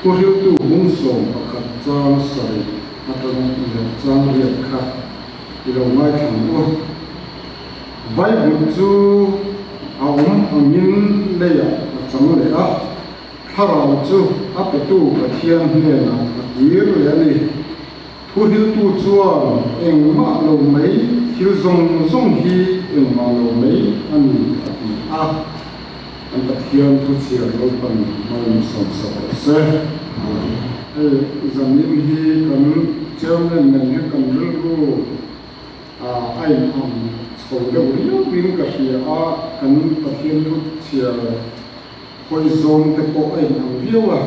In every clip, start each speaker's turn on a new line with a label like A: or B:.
A: Thuhriltu bung 11 chang 7 atang leh chang 8 kha i lo ngaithla ang u. Vaibut chu a awm angin leiah a chang leh a, thlarau chu a petu Pathian hnenah a kir leh a ni. Thuhriltu chuan engmah lo mai, thil zawng zawng hi engmah lo mai a ni a ti a. Kan Pathian thu chhiar lo pan hmang sawmsak rawh se. Hei zanin hi kan Chairman nen hian kan rilru a inham chho deuh riauin ka hria a, kan Pathian thu chhiar hawi zawng te pawh a inang viau a.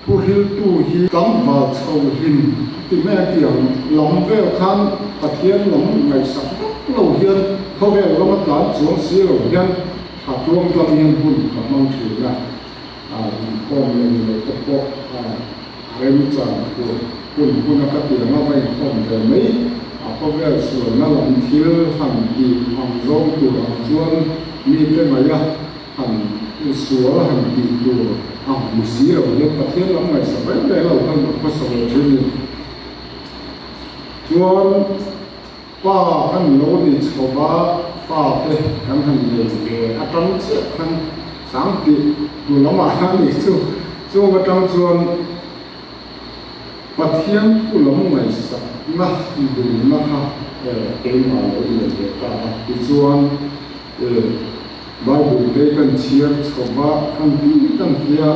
A: Thuhriltu hi tlangval chho hlim ti mai a ti ang. Lam vel khan Pathian lam ngaihsak vak lo hian khawvel lama tlan chuang si lo hian tha tluang tlang hian hun ka hmang thin a, inkhawm leh ni lo te pawh a remchang tur hun hun a ka ti ang a, va inkhawm ve mai a khawvel sualna lam thil han tih ang zawng tur ang chuan mite ngaih a. Han insual han tih tur a hmu si lo hian Pathian lam ngaihsak reng reng lo khan ka khawsa ve thin ni. Chuan pa kan lo ni chho va, fa te kan han nei ve atang chiah khan sang tih hnu lamah a nih chu. Chung atang chuan Pathian thu lam ngaihsakna duhna kha keimah lo lian ve ta a. Tichuan Bible te kan chhiar chho va, kan ti kan ti a,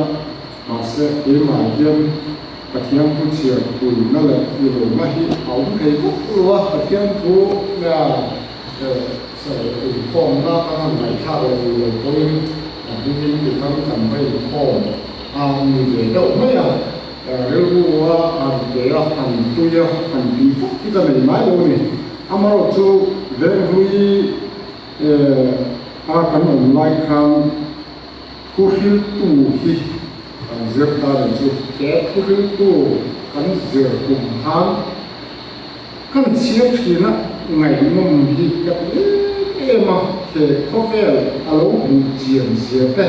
A: mahse keimah hian Pathian thu chhiar puina leh tirona hi a awm thei vak lo a, Pathian thu inkhawmna kan han ngaihthlak leh duh lo pawhin a hmingin tikhan kan va inkhawm a ni ve deuh mai a, rilru a han pe a, han tui a, han tih vak hi ka nei ngai lo a ni. Amaherawhchu Venghlui A kan awm lai khan thuhriltu hi kan zir ta reng chu. He thuhriltu kan zir kum khan kan chhiar thin a, ngaihnawm hi ka ti em em a, he khawvel a lo hmuh chian zia te,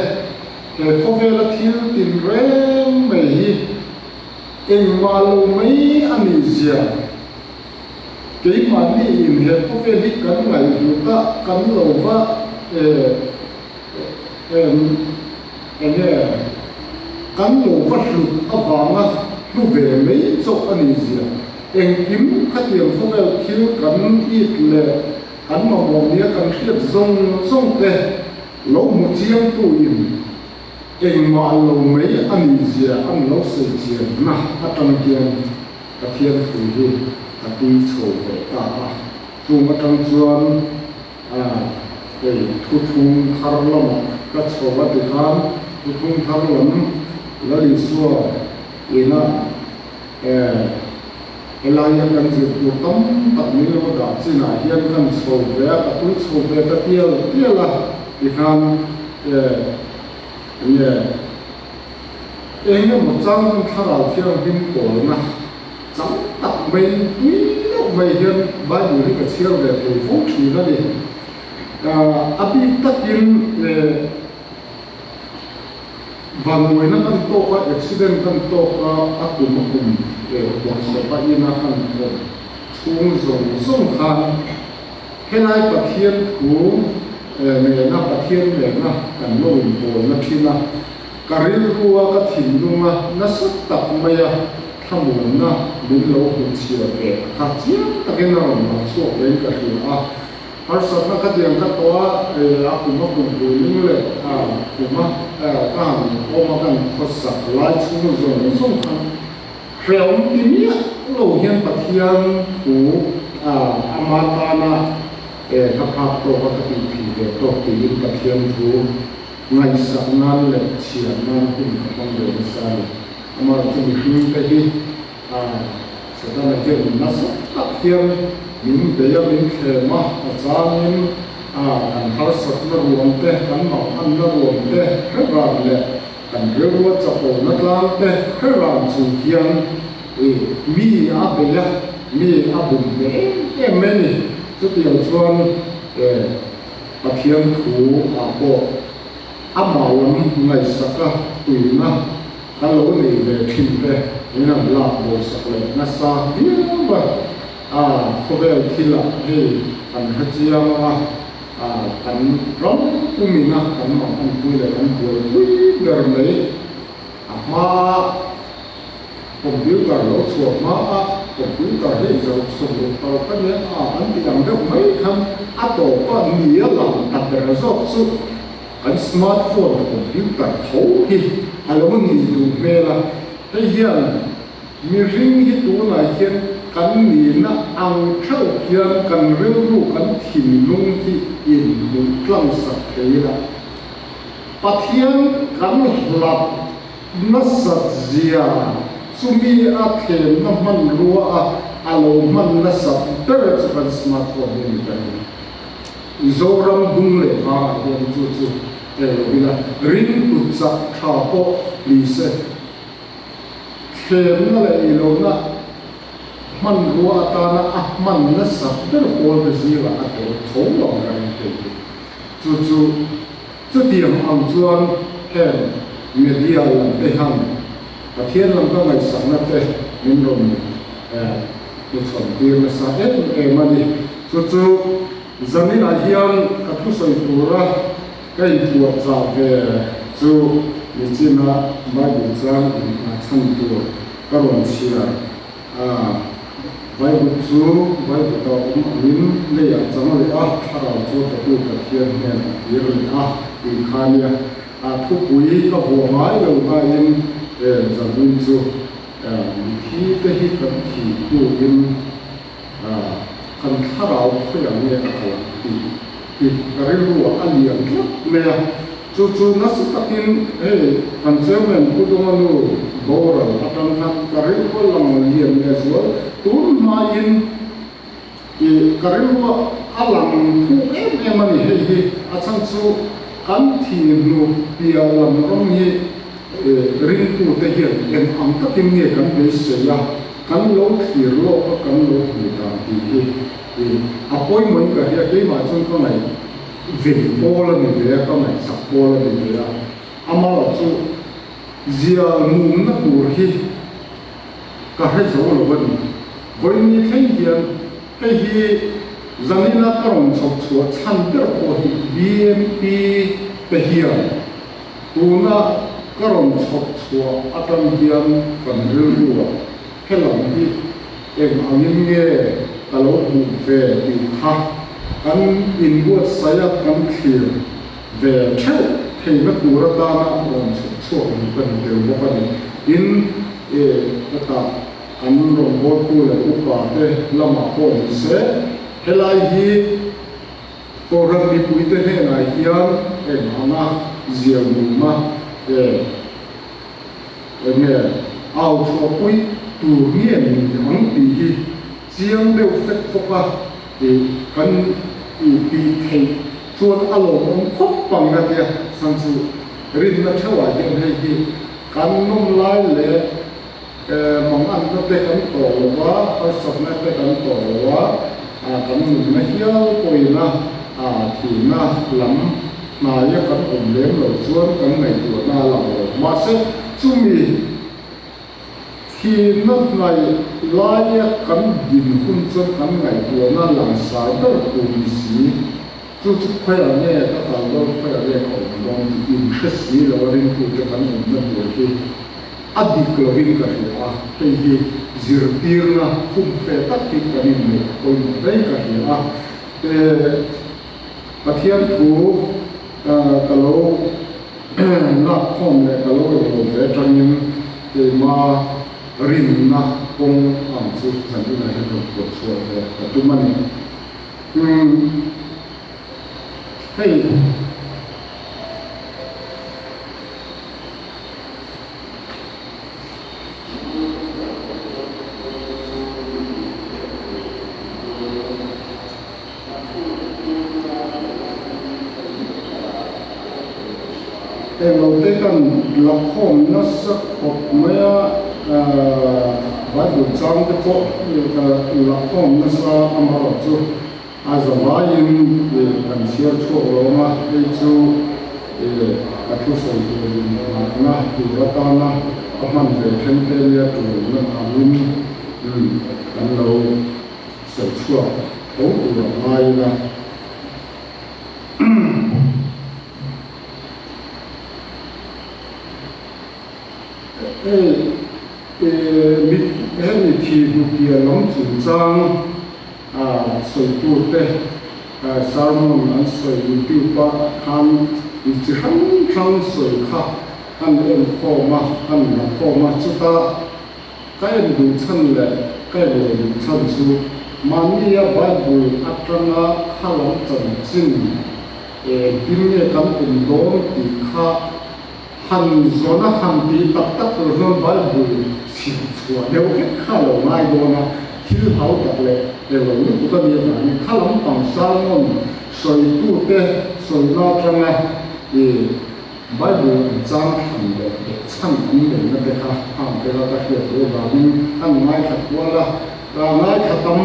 A: he khawvela thil tin reng mai hi engmah lo mai a nih zia. Keimahni in he khawvel hi kan ngaihhlut a, kan lo va enge kan lo va hlut avanga hlu ve mai chauh a ni zia. Engkim khatiang khawvel thil kan it leh kan mamawh nia kan hriat zawng zawng te lo hmu chiangtu in engmah lo mai a ni zia an lo sawi chianna atang hian Pathian thu hi a tui chho ve ta a, chung atang chuan hei thuthlung thar lamah ka chho a ti khan thuthlung thar lam Lal Isua ina helaia kan zir tur tam tak min lo dah chinah hian kan chho ve a, ka tui chho ve ta tial tial a ti khan enge Eng emaw chang hun thlarau thianghlim pawlna chang tak mai tui deuh mai hian Bible hi ka chhiar ve thei fo thin a ni. A bik takin vannuaina kan tawk a, accident kan tawk a, a kum a kum bawrhsawp a ina kan awm chhung zawng zawng khan helai Pathian thu nena Pathian nena kan lo inpawlna thin a. Ka rilru a ka thinlung a nasa tak mai a thlamuanna min lo hmuchhiar ve a kha chiang takin a rawn lang chhuak vein ka hria a. Harsatna ka tiang ka tawh a, a kum a kum puiling leh a kum a ka han awm a kan khawsak lai chhung zawng zawng khan hrehawm ti miah lo hian Pathian thu ama tana ka phak tawk a ka tihthih ve tawk tiin Pathian thu Ngaihsak nan leh chhiar nan hun ka hmang ve nasa a ni. Amaherawhchu mihring te hi Setana hian nasa tak hian min bei a, min thlem a, a changin kan harsatna ruam te, kan manganna ruam te hre ran leh kan rilrua chapona tlang te hre ran chung hian mi a bei a, mi a bum ve em em mai a ni. Chutiang chuan Pathian thu ah pawh amah lam ngaihsak a tuina Kan lo nei ve thin te min han lak bo sak leh nasa viau a, a khawvel thil ah hei kan hre chiang ang a, a kan ram pum in a kan mang anpui leh kan buaipui ber mai a hma computer lo chhuah hma a computer hei zo chhawm ruk ta lo ka nia a an tih ang deuh mai khan a tawp a ni a lang ta ber zawk chu. Kan smartphone computer tho hi a lo nih duh hmel a, hei hian mihring hi tunah hian kan nihna ang theuh hian kan rilru kan thinlung hi inhmuh tlang sak thei ila, Pathian kan hlap nasat zia chumi a thlemna hmanrua a a lo hman nasat ber chu kan smartphone hi a ni ta eng. Zoram dung leh vangah hian chu chu tel lo ila, ringtu chak tha pawh ni se, thlemna leh eilohna hmanrua atana a hman nasat ber pawl te zingah a tel tho ang ka ring thei hi. Chu chu chutiang ang chuan heng media lam te hian Pathian lam ka ngaihsakna te min rawn hnuchhawn tir nasa em em a ni. Chu chu zaninah hian ka thusawi tura ka inpuah chah ve chu nichina Bible chang inhah chhan tur ka rawn chhiar a. Bible chu Bible a awm angin leiah chang leh a, thlarau chu petu Pathian hnen a kir leh a tih kha a nia. A thupui ka vuah ngai lo nain zanin chu mithi te hi kan thi hnuin kan thlarau khawiah nge a kal ang tih hi ka rilruah a lian tlat mai a. Chu chu nasa takin hei kan chairman Pu Dawnganu boral atang khan ka rilru a lang lian leh zual tun hmain I ka rilrua a lang thuk em em a ni hei hi, a chhan chu kan thihnu piah lam rawng hi ringtute hian eng ang takin nge kan beisei a, kan lo thlir lawk a kan lo hmu dan tih hi i a pawimawhin ka hria, keimah chuan ka ngaih vei pawl a ni ve a, ka ngaihsak pawl a ni ve a, amaherawh chu zial mumna tur hi ka hre zo lo a ni. Vawiin thleng hian hei hi zanina ka rawn chhawp chhuah chhan ber pawh hi BMP te hian tuna ka rawn chhawp chhuah atang hian kan rilruah helam hi eng angin nge ka lo hmuh ve tih kha kan inbuatsaih a kan thlir ve theuh theihna tur atana rawn chhawp chhuak ni ka ni tel bawk a ni. Tin, e ka tah An rawngbawltu leh upa te lamah pawh ni se, helai hi Kohhran mipuite hnenah hian eng anga zial numa e eng nge au chhuahpui tur nge ni ang tih hi chiang deuh fek fawk a kan tih theih chuan a lawmawm khawp ang a tia chhan chu rinna theuhah hian hei hi kan nawm lai leh Manganna te kan tawh lo va, harsatna te kan tawh lo va, kan nunna hial pawina thihna lam hnaia kan awm lem lo chuan kan ngaihtuahna a lang lo. Mahse, chumi thihna hnai laia kan din hun chuan kan ngaihtuahna langsar ber tur ni si. Chu chu khawiah nge ka kal dawn, khawiah nge ka awm dawn tih inhre si lo a ringtute kan awmna tur hi a dik lovin ka hria a, hei hi zirtirna khumfe tak hi kan inneih a pawimawh hle ka hria a. Pathian thu ka lo lakkhawm leh ka lo englo ve atangin keima rinna kawng ang chu zan inah hian rawn puan chhuah ve ka tum a ni. Hei. Englo te kan la khawm nasa khawp mai a, Bible chang te pawh la khawm nasa amaherawh chu A zavaiin kan chhiar chhuak lawm a, hei chu ka thusawi tur inngahna tur atana a hman ve then te nia tulna angin kan lo sawi chhuak tho tur a ngai ila. Hei hemi thi hnuhpiah lam chungchang sawitute sermon an sawi YouTube ah khan mi chi hrang hrang sawi kha an enkhawm a, an la khawm a, chutah ka en duh chhan leh ka en lo duh chhan chu mahnia Bible atanga kha lam chanchin engtin nge kan awm dawn tih kha Han zawn a han tih tak tak tur chuan Bible chhim chhuah deuh vek kha a lo ngai dawn a, thil hau tak leh elo lutuk a nih avangin kha lampang sermon sawitute sawina atanga i Bible an chang thlan leh leh chhan an neihna te kha hang te kha ka hriat duh avangin an ngaithla kual a, ngaithla tam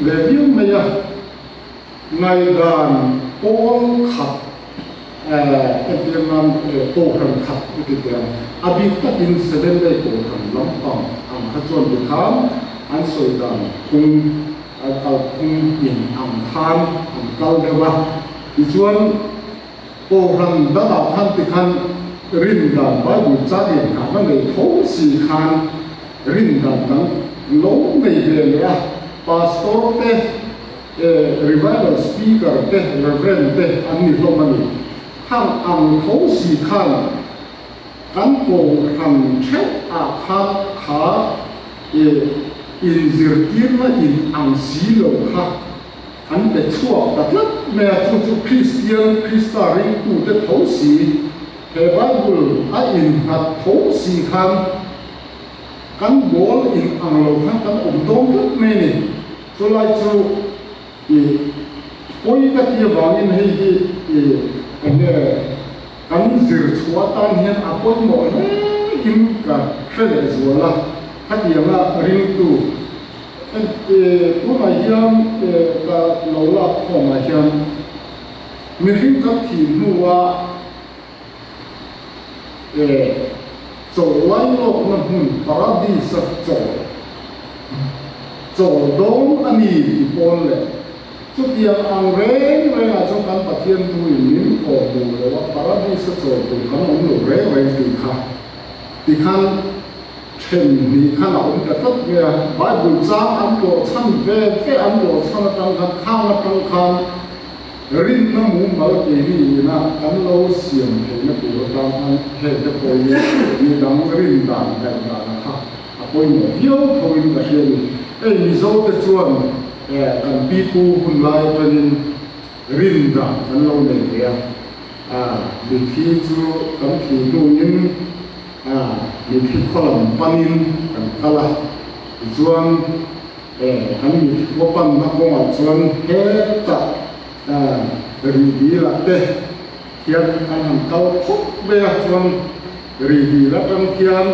A: ve viau mai a. Ngaihdan pawl khat entir nan kohhran khat i ti teh ang. A bik takin Seven Day kohhran lampang ang kha chuan tikhan an sawi dan phung kal phung in ang khan an kal deuh a. Tichuan kohhran dangah khan tikhan rin dan Bible chang in nghahna nei tho si khan rin dan dang lo nei ve leh a. Pastor te Revival Speaker te, Reverend te an ni hlawm a ni. Khang ang tho si khan kan kohhran theuh ah khan kha inzirtirna in ang si lo kha an pe chhuak ta tlat mai a, chu chu Kristian, Krista ringtute tho si, he Bible a innghat tho si khan kan ball in ang lo khan kan awm dawn tlat mai a ni. Chulai chu i pawi ka ti avangin hei hi i enge kan zir chhuah atan hian a pawimawh hle in ka hre leh zual a, khatianga ringtu tunah hian ka lo lak khawmah hian mihring kan thih hnua Chaw lailawkna hmun Paradis-a chaw chaw dawn a ni ti pawl leh chutiang ang reng rengah chuan kan Pathian thuin min kawh hmuh lo a, Paradis-a chaw tur kan awm lo reng reng tih kha tikhan then hnih khan a awm ta tlat mai a. Bible chang an tlawhchhan ve ve an tlawhchhan atang khan khang atang khan Rinna mumal keini ina kan lo siam theihna tur atan khan hengte pawh hi midang rin dan ngaih dan a kha a pawimawh viau tho in ka hria a ni. Hei Mizo te chuan kan pipu hun lai atangin rin dan kan lo nei ve a, mithi chu kan thih hnuin mithi khaw lam panin kan kal a, tichuan Kan mitkhua panna kawngah chuan hetah Rihdilah te hian an han kal khawp mai a, chuan Rihdil atang khian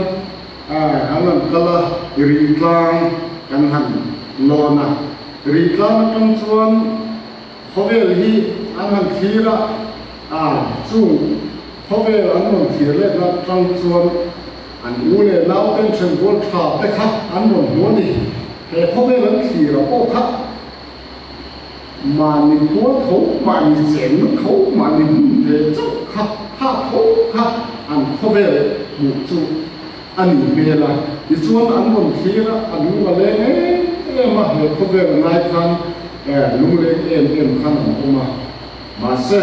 A: an han kal a, Rihtlang kan han lawn a, Rihtlang atang chuan khawvel hi an han thlir a, chung khawvel an rawn thlir letna atang chuan An u leh nau ten ṭhenrual ṭha te kha an rawn hmu a ni. He khawvel an thlir a pawh kha mahni khua tho, mahni chenna tho, mahni hmun ve chauh kha kha tho kha an khawvel hmuh chu a ni hmel a. Tichuan an rawn thlir a, a lung a leng em em a, he khawvel ngai khan lungleng em em khan an awm a. Mahse,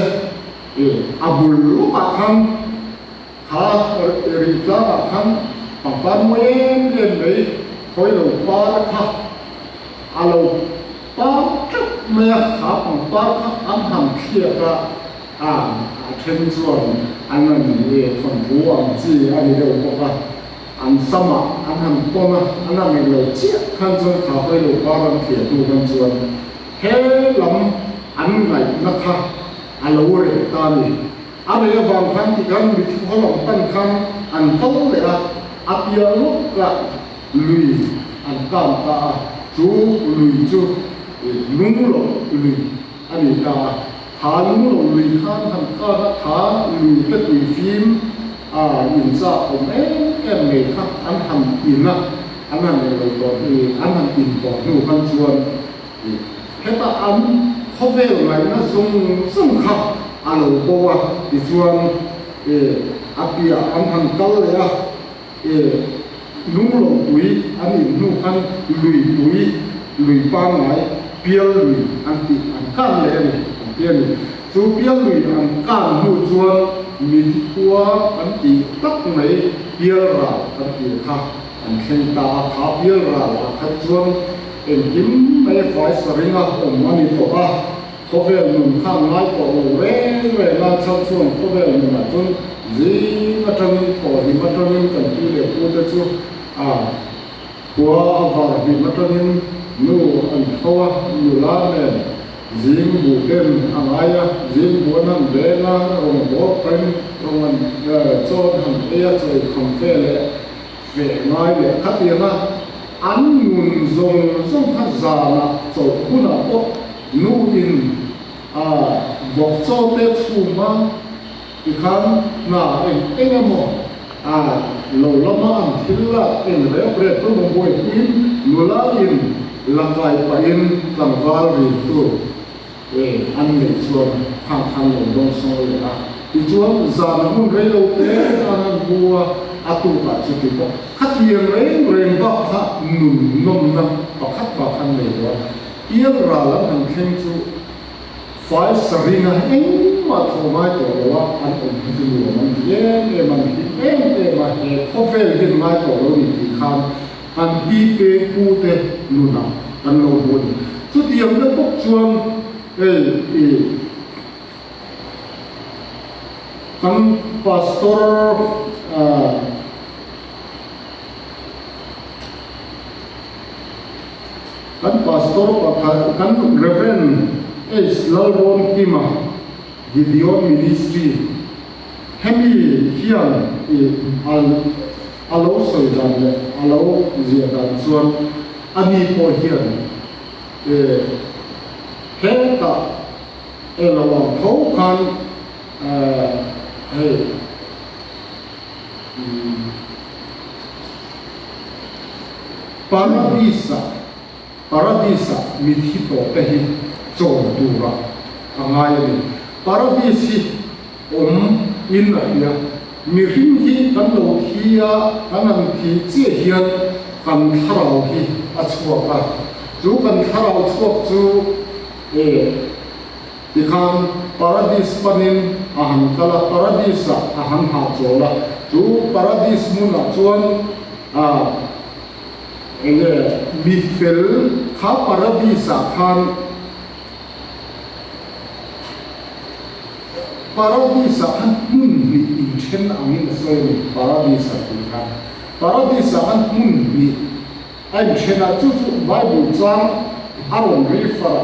A: a bul lawkah khan Kha rih tlangah khan pangpar mawi em em mai khawi lo par kha a lo par tlat mai a, kha pangpar kha an han thliak a, a then chuan an han thawnthu ang chi a ni deuh bawk a, an samah an han tawn a, an han eng lo chiah khan chuan kha khawi lo par an thliah hnu khan chuan he lam an ngaihna kha a lo reh ta a ni. A rei avang khan ti khan mithi khaw lam pan khan an kal leh a, a piah lawkah lui an kang ta a, chu lui chu Lungloh lui a ni ta a. Kha Lungloh lui khan han kang a, kha lui te tui fim a in chak awm em em mai kha an han in a, an han ei lo tawh hnu, an han in tawh hnu khan chuan heta an khawvel ngaihna zawng zawng kha a lo bo a, tichuan a piah an han kal leh a, lunglohtui an in hnu khan luipui, lui pangngai, pial lui an tih an kan leh a ni, an ti a ni. Chu pial lui an kan hnu chuan mithikhua an tih tak mai pial ral kan tih kha an thleng ta a, kha pial ral ah khan chuan engkim mai fai saringa awm a ni tawh a, khawvel nun kha an ngai tawh lo reng reng a, chhan chuan khawvel nunah chuan zing atangin thawhhlim atangin kan pi leh pu te chu a khua a var hlim atangin nu an tho a, nula nen zing buh den a ngai a, zing buh an han veng a, rawn bawr peng rawn an chaw an han ei a, chawi kham fe leh Feh ngai leh khatianga an nun zawng zawng kha zanah chawlh hunah pawh nu in a bawk chaw te chhum a tikhan hna eng eng emaw a lo lama an thil lak eng rep rep emaw buaipuiin nula in la kai pahin tlangval rin tur an neih chuan khang khan lo dawng sawn leh a. Tichuan, zan hmun rei lo te an han hmu a, a tukah chu ti bawk. Khatiang reng reng bak kha nun nawmna pakhat bak khan nei lo a. Pial ral an han thleng chu fai saringa engmah thawh ngai tawh lo a, an awm hi chu nuam an ti em em a, an hlim em em a, he khawvel hi an ngai tawh lo ni tih khan An pi te pu te nunah kan lo hmu a ni. Chutiang te bawk chuan hei i kan pastor kan pastor pakhat kan Rev. H Lalrawnkima Gideon Ministry hemi hian i a lo sawi dan leh a lo ziah dan chuan ani pawh hian hetah elo ang tho khan hei Paradis-ah Paradis-ah mithi tawh te hi chawn turah a ngai a ni. Paradis hi awm in a hria. Mihring hi kan lo thi a, kan han thi chiah hian kan thlarau hi a chhuak a. Chu kan thlarau chhuak chu e tikhan Paradis panin a han kal a, Paradis-ah a han hahchawl a. Chu Paradis hmunah chuan a. Enge mi fel kha paradis ah khan paradis ah khan hmun hnih inthen angin a sawi a ni paradis ah tih khan paradis ah khan hmun hnih a inthen a chu chu bible chang a rawn refer a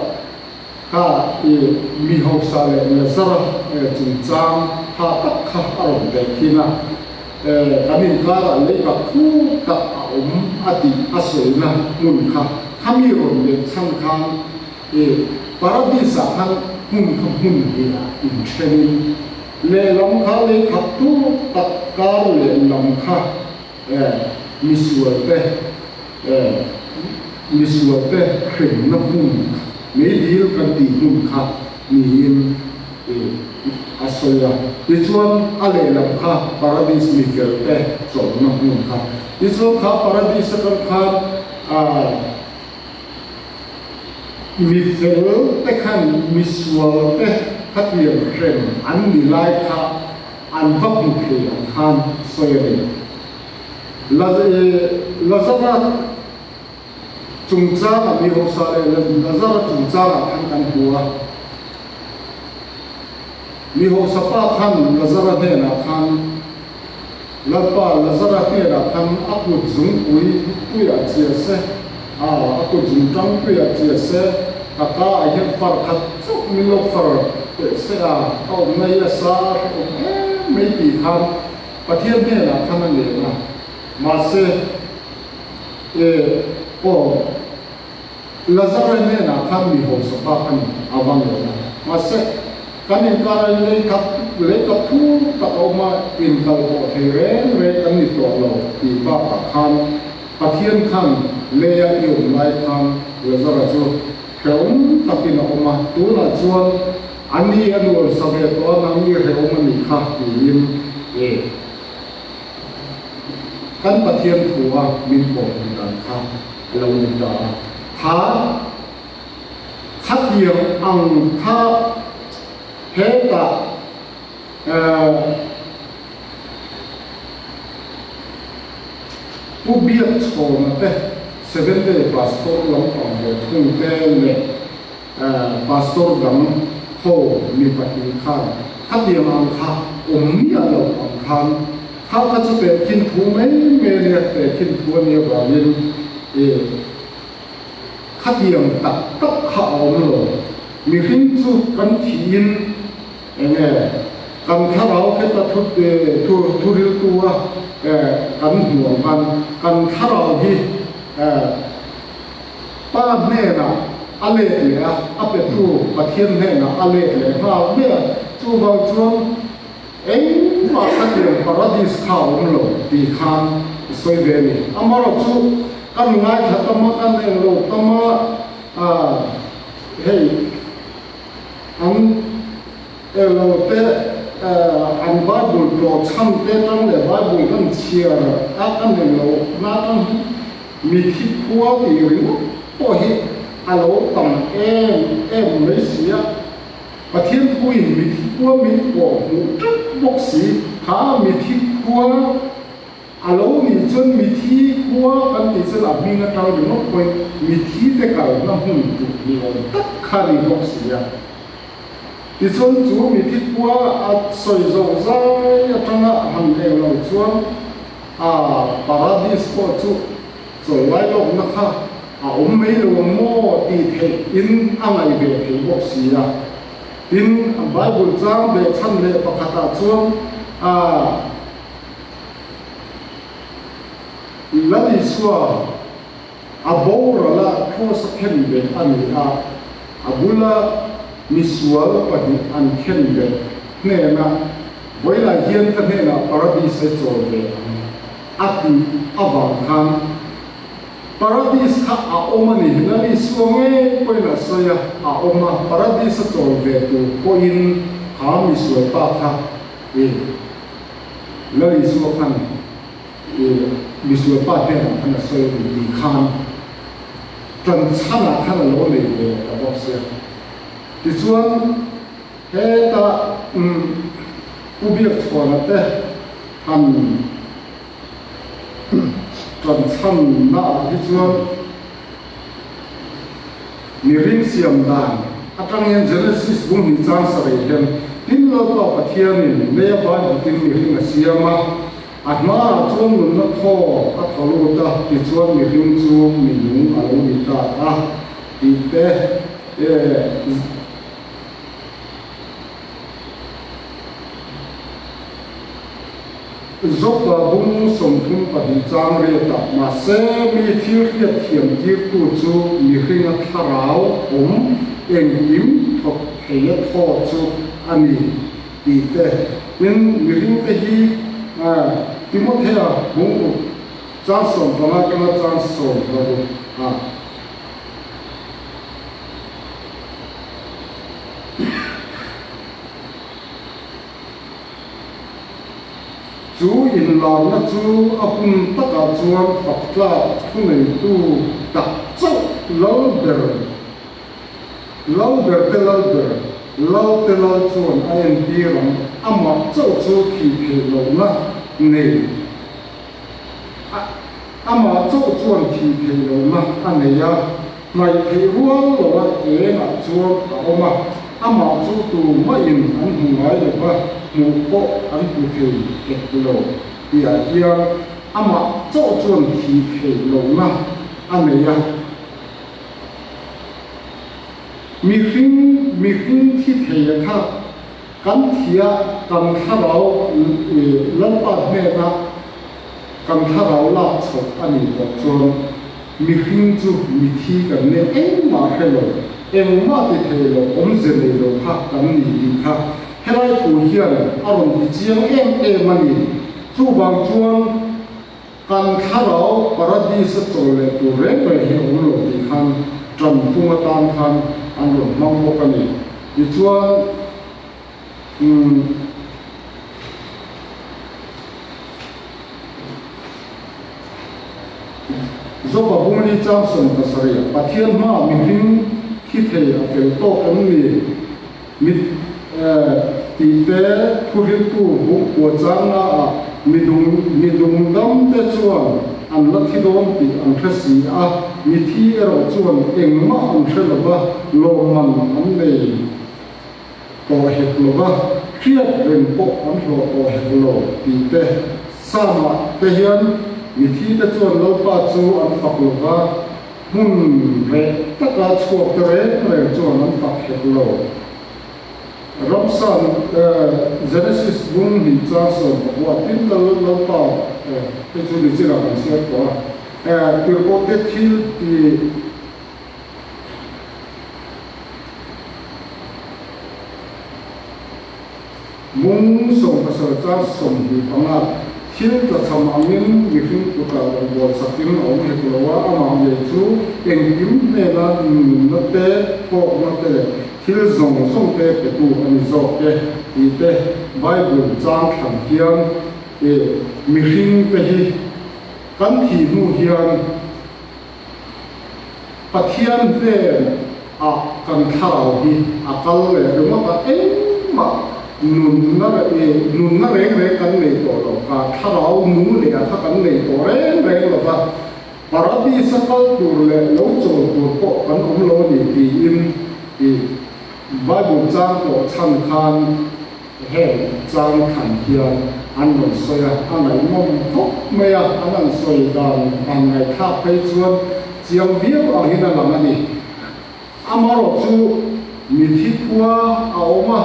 A: kha i mi hausa leh Lazara chungchang tha tak kha a rawn ve thin a, kan inkarah leikap thu tak a awm a tih a sawina hmun kha khami rawn leh chhan khan i Paradis-ah khan hmun kha hmun hnih-ah inthenin lehlam kha leikap thu tak kar lehlam kha misualte misualte hremna hmun meidil kan tih hmun kha niin a sawi a. Tichuan a lehlam kha Paradis mifelte chawlhna hmun kha. Tichuan kha Paradis atang khan mifel te khan misualte khatiang hrem an ni lai kha an va hmu thei ang khan sawi a ni. Lazara chungchangah mi hausa leh Lazara chungchangah khan kan hmu a. Mi hausa pa khan Lazara hnenah khan, Lalpa, Lazara hnenah khan a kut zungpui tuiah chiah se, a kut zungtang tuiah chiah se, ka ka ah hian far khat chauh min lo far teh se a, ka awmna hi a sa hrehawm em mai tih khan Pathian hnenah khan a ngen a. Mahse, e, aw, Lazara hnenah khan mi hausa pa khan a va ngen a. Mahse. Kan inkar a in lei khat lei khat thuk tak a awm a, inkal pawh thei reng reng kan ni tawh lo tih bakah khan Pathian khan leia i awm lai khan Lazara chu hrehawm takin a awm a, tunah chuan a ni a nuam sa ve tawh a, nang i hrehawm a nih kha tiin e kan Pathian thu a min pawh hmuh dan kha a lo ni ta a, kha Khatiang ang kha hetah Pu Biakchhawna te, Seventh Day Pastor lampang ve thung te leh Pastor dang ho mi pahnih khan khatiang ang kha awm miah lo ang khan kha kha chu tehkhin thu mai mai a nia, tehkhin thu a nih avangin Khatiang tak tak kha a awm lo. Mihring chu kan thiin eng nge kan thlarau kheta thu thu thuriltu a kan hmu ang khan kan thlarau hi Pa hnenah a let leh a, a petu Pathian hnenah a let leh nghal mai a. Chuvang chuan Engmah khatiang paradis kha a awm lo tih khan i sawi ve a ni. Amaherawhchu kan ngaithla tam a, kan eng lo tam a, hei an eng lo te an Bible tlawh chhan te atang leh Bible kan chhiar a kan eng lo na atang hi mithi khua tih ringawt pawh hi a lo tam em em mai si a. Pathian thuin mithi khua min pawh hmuh teuh bawk si. Kha mithi khua a lo nih chuan mithi khua kan tih chuan a hming atang ringawt pawhin mithi te kalna hmun duh ni awm tak kha a ni bawk si a. Tichuan chu mithi khua a sawi zawh zai atanga han eng lo chuan a paradis pawh chu Chawi lai lawkna kha a awm mai lo ang maw tih theih in a ngaih ve thei bawk si a. Tin, Bible chang beh chhan leh pakhatah chuan a Lal Isua a boral a cross a khen beh a ni a, a bula misual pahnih an khen beh hnena vawilah hian ka hnenah paradise a chawl ve ang. A tih avang khan Paradis kha a awm a ni. Lal Isua ngei pawhin a sawi a, a awm a, Paradis a chawl ve tur pawhin kha misual pa kha i Lal Isua khan i misual pa hnenah khan a sawi a ni tih khan ṭan chhanah khan a lo nei ve ta bawk sia. Tichuan. Heta Pu Biakchhuana te han ṭan chhanna ah hi chuan mihring siam dan aṭang hian Genesis bung hnih chang sarei hian tin Lalpa Pathianin leia Baibutin mihring a siam a, a hmaah chuan nunna thaw a thaw lut a, tichuan mihring chu minung a lo ni ta a tih te Zopa bung 32 chang riatah mahse mi thil hriat thiam tirtu chu mihringa thlarau awm engkim thawk theia thaw chu a ni tih te tin mihringte hi Timothea bung ruk chang 15 atanga chang 16 ah. Chu inlarna chu a hun takah chuan fak tlak thuneitu tak chauh lal ber, lal ber te lal ber, lal te lal chuan a entir ang, amah chauh chu thih theih lohna nei a, amah chauh chuan thih theih lohna a nei a. Hnaih theih rual loa engah chuan a awm a, amah chu tu mahin an hmu ngai lo va, hmuh pawh an hmu thei hek lo tihah hian amah chauh chuan thih theih lohna a nei a. Mihring mihring thi thei a kha kan thia kan thlarau Lalpa hnena kan thlarau lak chhoh a nih tawh chuan, Mihring chu mithi kan nia engmah hre lo. Engmah ti thei lo, awmze nei lo kha kan ni tih kha helai thu hian a rawn ti chiang em em a ni. Chuvang chuan kan thlarau paradis-a chawl leh tur reng reng hi a awm lo tih khan ṭanphung atan khan an rawn hmang bawk a ni. Tichuan, umm. Joba Bungli chang 70, Pathian hmaah mihring thi thei a fel tawk em ni? Mit tih te thuhriltu buk kua changnaah midung midung dam te chuan an la thi dawn tih an hre si a, mithi erawh chuan engmah an hre lova lawmman an nei tawh hek lo va, hriat reng pawh an hlawh tawh hek lo tih te Psalm-ah te hian mithi te chuan Lalpa chu an fak lo va, hmun reh taka chhuak te reng reng chuan an fak hek lo. Ramsa Genesis bung hnih chang 14 tin Lalpa te chu nichina kan chhiar tawh a, tirhkoh te thil tih. Mung 17 chang 25 thil tlachham angin mihring kutah rawngbâwl sakin a awm hek lo a, amah ngei chu engkim hnena nunna te, thawkna te leh thil zawng zawng te petu a ni zawk e tih te Bible chang thlan hian mihring te hi kan thih hnu hian Pathian hnen ah kan thlarau hi a kal leh ringawt a, engmah nunna nunna reng reng kan nei tawh lo, ka thlarau nung leh a kha kan nei tawh reng reng lo va, Paradis a kal tur leh lo chawl tur pawh kan awm lo a ni tiin i Bible chang tawh chhan khan Heng chang thlan hian an rawn sawi a, a ngaihnawm khawp mai a, an han sawi dan han ngaihthlak phei chuan chiang viau ang hian a lang a ni. Amaherawh chu mithi khua a awm a,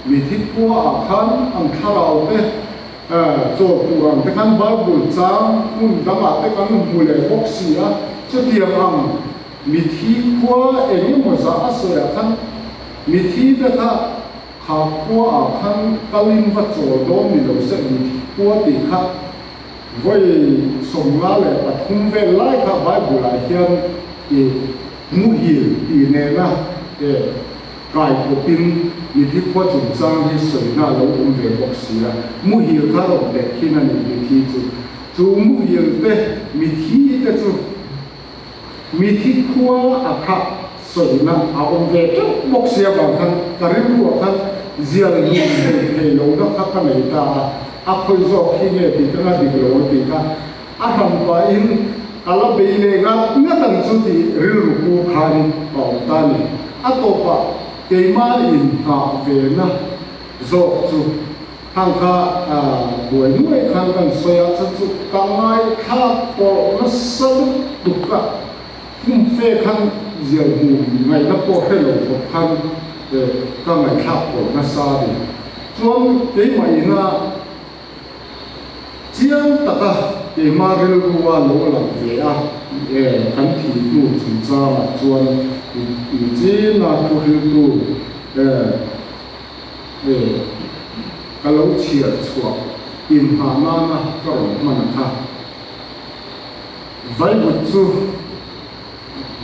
A: mithi khua ah khan an thlarau te chawl tur ang te khan Bible chang hmun dangah te kan hmu leh bawk si a, chutiang ang mithi khua eng emaw zah a sawi ah khan mithi te kha Kha khua ah khan kalin va chawl dawn ni lo se mithi khua tih kha vawi 53 vel lai kha Bible ah hian i muhil tih nena e kai kawpin mithi khua chungchang hi sawina a lo awm ve bawk si a, muhil kha rawn leh khin a ni mithi chu. Chu muhil te mithi te chu. Mithi khua a kha sawina a awm ve teuh bawk sia vang khan ka rilruah khan zial nun thei thei lo na kha ka nei ta a, a khawi zawk khi nge tih ka nga dik lo a tih kha a hran pahin ka la bei leh ngat ngat ang chu tih rilru pu khan ka awm ta a ni. A tawpah keimah inhah ve na zawk chu. Hang kha buai nuai khan kan sawi a, chu chu ka ngaithlak pawh nasa lutuk a, kum fe khan zial hmu ngaihna pawh hre lo khawp khan ka ngaihthlak pawh nasa a ni. Chuan keimah ina chiang taka keimah rilrua lo lang ve a, kan thih hnu chungchangah chuan China thuhriltu Hei, ka lo chhiar chhuah inhah nana ka rawn hman kha. Vaivut chu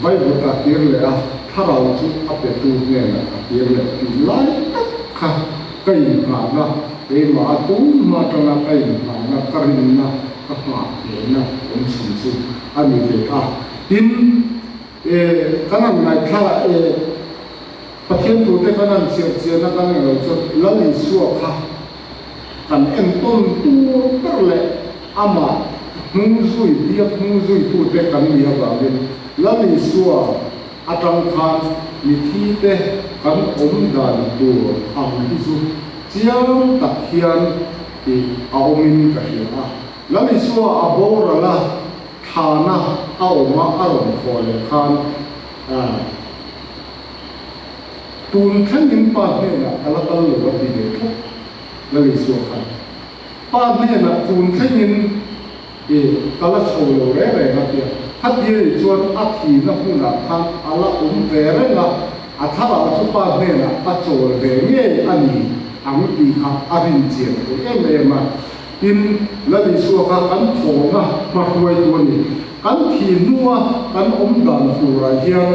A: vaivut a tir leh a, thlarau chu a petu hnenah a tir leh tih lai tak kha ka inhahna, keimah a tum hma atanga ka inhahna, ka rinna, ka nghah hnehna awm chhun chu a ni ve a. Tin, kan han ngaithla e. Pathian tute kan han chhiar chian a kan eng lo chuan Lal Isua kha kan entawn tur ber leh amah hnung zui biak hnung zuitute kan nih avangin Lal Isua atang khan mithi te kan awm dan tur ang hi chu chiang tak hian tih a awmin ka hria a. Lal Isua a boral a, thlana a awm a a rawn thawh leh khan Tun thlengin Pa hnenah ka la kal lo a ti ve tlat Lal Isua khan. Pa hnenah tun thlengin i ka la chho lo reng reng a tia. Khatia i chuan a thihna hmunah khan a la awm ve reng a. A thlarau chu Pa hnenah a chawl ve ngei a ni ang tih kha a rin chian theih em em a. Tin, Lal Isua kha kan thawhna hmahruaitu a ni. Kan thih hnua kan awm dan turah hian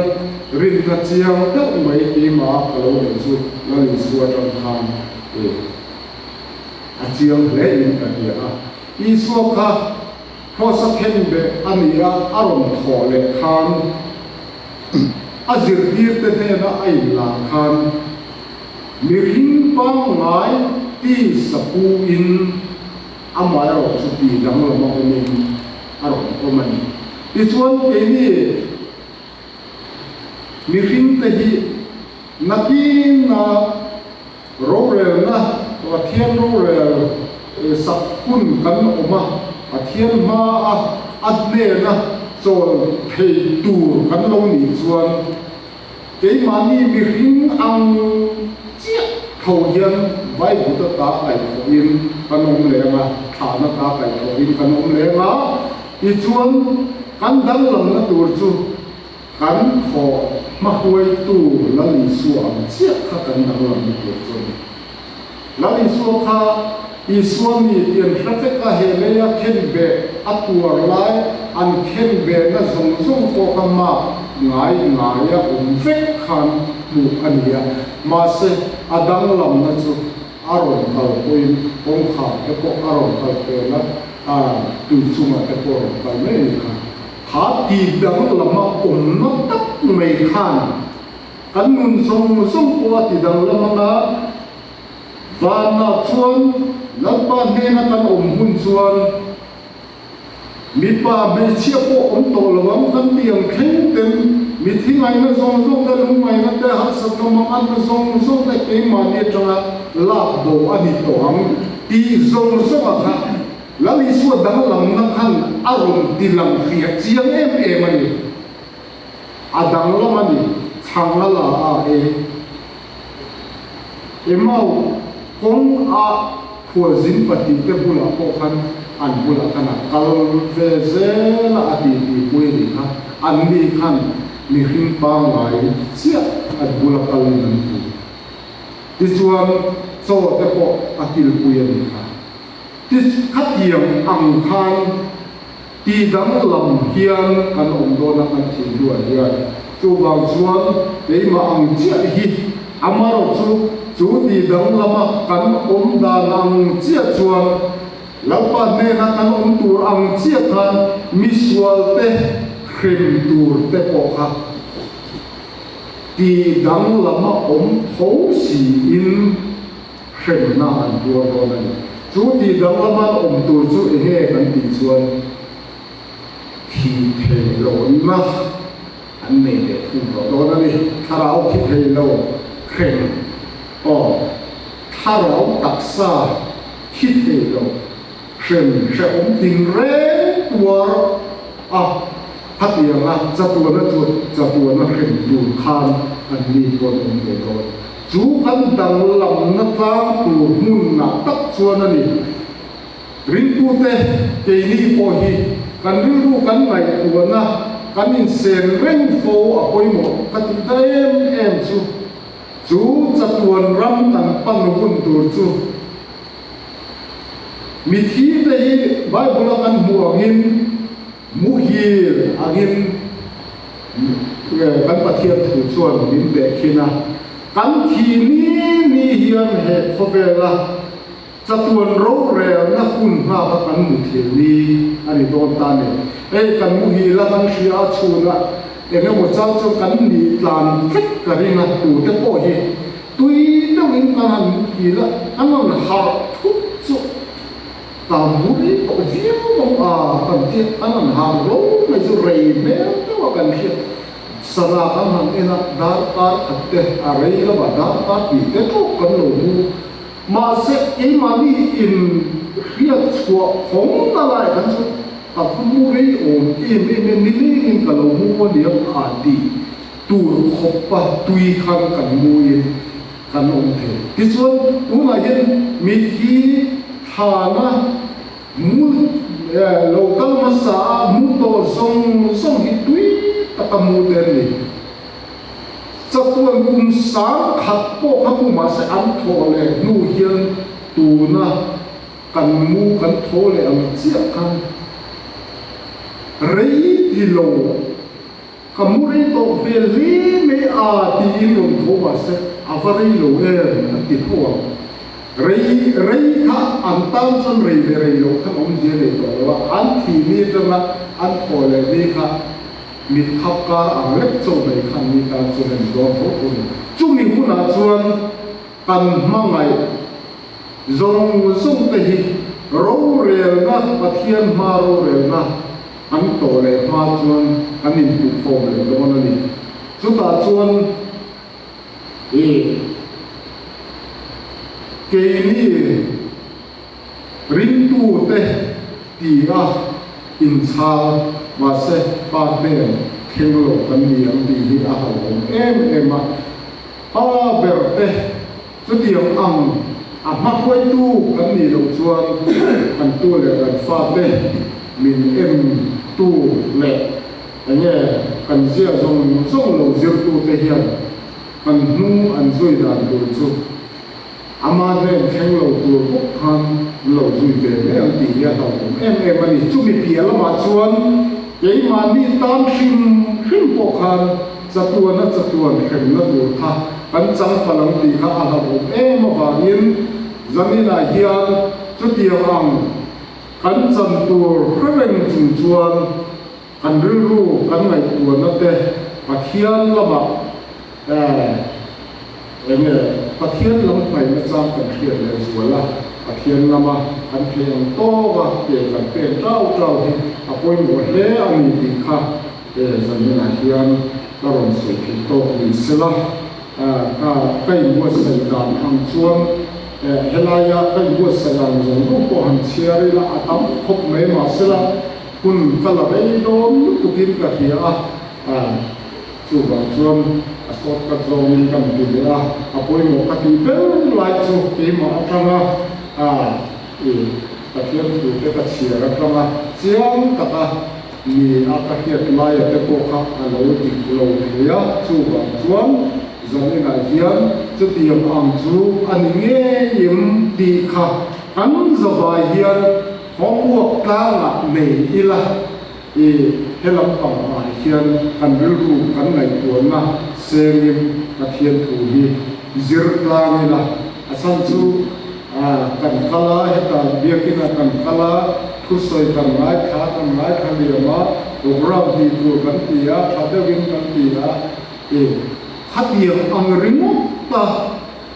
A: rinna chiang deuh mai keimah ka lo neih chu Lal Isua atang khan a chiang hle in ka hria a. Isua kha Kross a khen beh a ni a, a rawn thawh leh khan a zirtirte hnena a inlar khan mihring pangngai ti sapu in amaherawh chu ti danglam a awmin a rawn awm a ni. Tichuan keini mihringte hi nakin a Rorelna, Pathian rorel sak hun kan awm a, Pathian hmaa a hnena chawl thei tur kan lo nih chuan keimahni mihring ang chiah tho hian Vaivut ata kaihthawhin kan awm leng a, thlahna ata kaihthawhin kan awm leng a, tichuan kan danglamna tur chu Kan thawh hmahruaitu Lal Isua ang chiah kha kan danglamna tur chu a ni. Lal Isua kha Isua mi tian hre vek a, he leia khen beh a tuar lai an khen behna zawng zawng pawh kha mak ngai ngaia awm vek khan hmuh a ni a. Mahse, a danglamna chu a rawn kal pawhin kawngkhar te pawh a rawn kal pel a, tui chungah te pawh a rawn kal mai a ni kha. Kha ti danglama awmna tak mai khan kan nun zawng zawng pawh a ti danglam anga, vanah chuan Lalpa hnena kan awm hun chuan mipa hmeichhia pawh awm tawh lo ang kan ti ang thleng ten mithi ngaihna zawng zawng te, lungngaihna te, harsatna manganna zawng zawng te keimahni atanga lak bo a ni tawh ang tih zawng zawngah kha Lal Isua danglamna khan a rawn ti lang hriat chiang em em a ni. A danglam a ni, chhang a la a e. Emau kawng a khualzin pahnihte bulah pawh khan an bulah khan a kal ve zel a, a titi pui a nih kha. Anni khan mihring pangngai chiah an bula kalin an hmu. Tichuan chaw te pawh a kilpui a nih kha. Ti khatiang ang khan ti danglam hian kan awm dawn a kan thih hnuah hian. Chuvang chuan keimah ang chiah hi amarawh chu chu ti danglama kan awm dan ang chiah chuan Lalpa hnena kan awm tur ang chiah khan misualte hrem tur te pawh kha ti danglama awm tho siin hremna an tuar dawn a ni. Chu tih danglama an awm tur chu eng nge kan tih chuan thih thei lohna an nei leh thung tawh dawn a ni. Thlarau thi thei lo hrem aw, thlarau taksa thi thei lo hrem hrehawm tinreng tuar a, khatianga chatuana chu chatuana hrem tur khan an ni pawh an awm ve dawn. Chu kan danglamna tlang tur hmunah tak chuan a ni. Ringtute keini pawh hi kan rilru kan ngaihtuahna kan insen reng fo a pawimawh ka tih ta em em chu. Chu chatuan ram kan pan hun tur chu mithi te hi Bible-a kan hmuh angin muhil angin Kan Pathian thu chuan min tehkhin a, kan thih ni ni hian he khawvela chatuan rorelna hun nghaka kan muthil ni a ni dawn ta ni. Hei kan muhil a, kan hria a, chhunah eng emaw chang chuan kan nih tlan vek ka ring a, tute pawh hi tui deuhin kan han muhil a, kan rawn harh thut chu. Tam bul tawh viau ang a kan ti a, an han hang ro mai chu rei hmel deuh a kan hriat. Sana kan han en a, darkar khat te a rei lama darkar tih te tawk kan lo hmu. Mahse keimahni in hriat chhuah phawng na lai kan chu ka va hmu rei awm em em e, nilengin ka lo hmu a nia a tih tur khawpa tui khan kan hmuin kan awm thei. Tichuan, tunah hian mithi thlana mu lo kal hmasa a mu tawh zawng zawng hi tui taka mu te an ni. Chatuan kum 10,000 pawh kha mu mahse an thawh leh hnu hian tuna kan mu kan thaw leh ang chiah khan rei ti lo ka mu rei tawh hmel hle mai a tiin rawn tho mahse a va rei lo em an ti tho ang. Rei rei kha an tan chuan rei leh rei lo khan awmzia nei tawh lo a, an thih ni atanga an thawh leh ni kha Mit khap kar ang lek chaw mai khan mi tan chuan a ni dawn tho tho ni. Chumi hunah chuan kan hmangaih zawng zawng te hi rorelna, Pathian hma rorelna an tawh leh hma chuan kan inpuhkhawm leh dawn a ni. Chutah chuan i keini Ringtute ti a inchhal mahse pa hnen thleng lo kan ni ang tih hi a hlauhawm em em a. Pa ber te chutiang ang a hmahruaitu kan nih loh chuan kan tu leh kan fate min en tu leh enge kan zia zawng zawng lo zirtute hian kan hnung an zui dan tur chu Ama hnen thleng lo tur bawk khan an lo zui ve mai ang tih hi a hlauhawm em em a ni. Chumi piah lamah chuan keimahni tan hrim hrim pawh khan chatuana chatuan hremna tur kha kan chang palh ang tih kha a hlauhawm em avangin zaninah hian chutiang ang kan chan tur hre reng chung chuan kan rilru kan ngaihtuahna te Pathian lamah Eng nge Pathian lam hnaihna chang kan hriat leh zual a, Pathian lama kan theih ang tawk a ke kan pek tau tau hi a pawimawh hle a ni tih kha he zaninah hian ka rawn sawi theih tawk ni sela. Ka ka inbuatsaih dan ang chuan helaia ka inbuatsaih ang zawng zawng pawh han chhiar ila a tam khawp mai mahsela hun ka la rei dawn lutukin ka hria a. Chuvang chuan a shortcut zawngin kan ti leh a, a pawimawh ka tih ber lai chu keimah atanga a i Pathian thu te ka chhiar atanga chiang taka ni a ka hriat laia te pawh kha a lo dik lo thei a, chuvang chuan zaninah hian chutiang ang chu a ni ngei em tih kha kan zavai hian homework tlangah nei ila. I he lampang ah hian kan rilru kan ngaihtuahna sengin Pathian thu hi zir tlang ila, a chhan chu kan kal a, heta biakin ah kan kal a, thusawi kan ngaithla, kan ngaithla liam a, program tih tur kan ti a, tha deuhin kan ti a, i khatiang ang ringawt a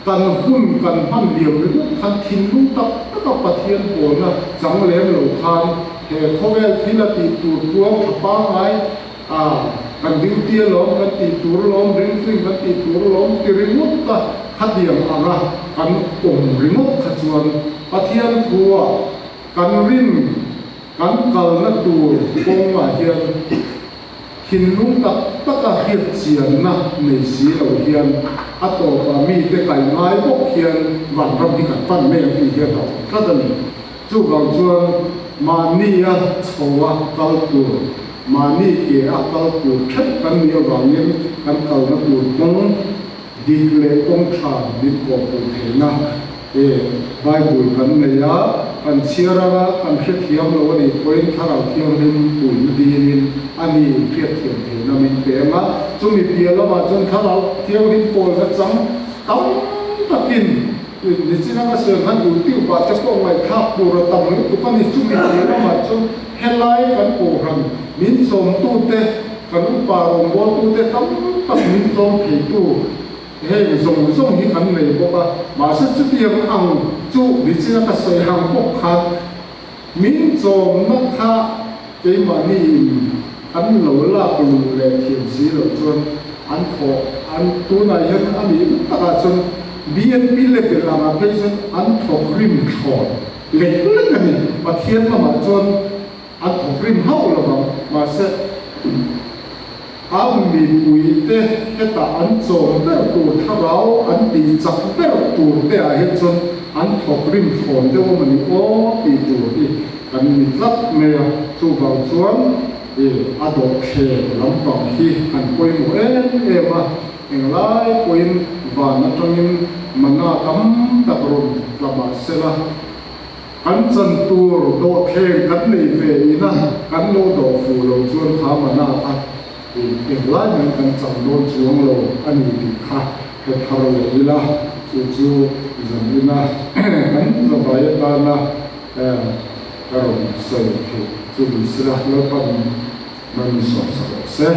A: kan hun kan hman liam ringawt khan thinlung tak taka Pathian pawlna chang lem lo khan he khawvel thil a tih tur tuang tha pangngai a kan duty alawm kan tih tur alawm ringtuin kan tih tur alawm ti ringawt a khatiang anga kan awm ringawt kha chuan Pathian thua kan rin kan kalna tur kawngah hian Thinlung tak taka hriat chianna nei si lo hian a tawpah mite kai ngai bawk hian vanram hi kan pan mai ang tih hi a hlauhawm tlat a ni. Chuvang chuan mahni a chho a kal tur, mahni ke a kal tur theuh kan nih avangin kan kalna tur kawng dik leh kawng tha min kawhpui theihna E, Bible kan nei a, kan chhiar anga kan hrethiam lo a nih pawhin Thlarau Thianghlim puihna dilin a ni hriatthiam theihna min peng a. Chumi piah lamah chuan Thlarau Thianghlim pawlna chang tam takin nichin anga sawi khan YouTube ah te pawh ngaihthlak tur a tam lutuk a ni. Chumi piah lamah chuan helai kan kohhran min chawmtute, kan upa rawngbawltute tam tak min chawm theitu, Heng zawng zawng hi kan nei bawk a, mahse chutiang ang chu nichina ka sawi ang bawk khan min chawmna kha keimahni in an lo lak luh leh thiam si loh chuan an thawh an tunah hian a nih takah chuan BNP level angah phei chuan an thawk rim thlawt lek lek a ni. Pathian lamah chuan an thawk rim hauh lo vang, mahse A mipuite hetah an chawm ber tur thlarau an tih chak ber tur te ah hian chuan an thawk rim thlawn deuh a mawni aw tih tur hi kan ni tlat mai a, chuvang chuan. A dawhthleng lampang hi an pawimawh em em a, englai pawhin van atangin mana tam tak rawn tla mah sela, kan chan tur dawhthleng kan nei ve ina kan lo dawh fuh lo chuan kha mana kha englai mai kan chang dawn chuang lo a ni tih kha hre thar leh ila, chu chu zanina kan zavai atana Ka rawn sawi theih chu ni sela Lalpan man sawm sak rawh se.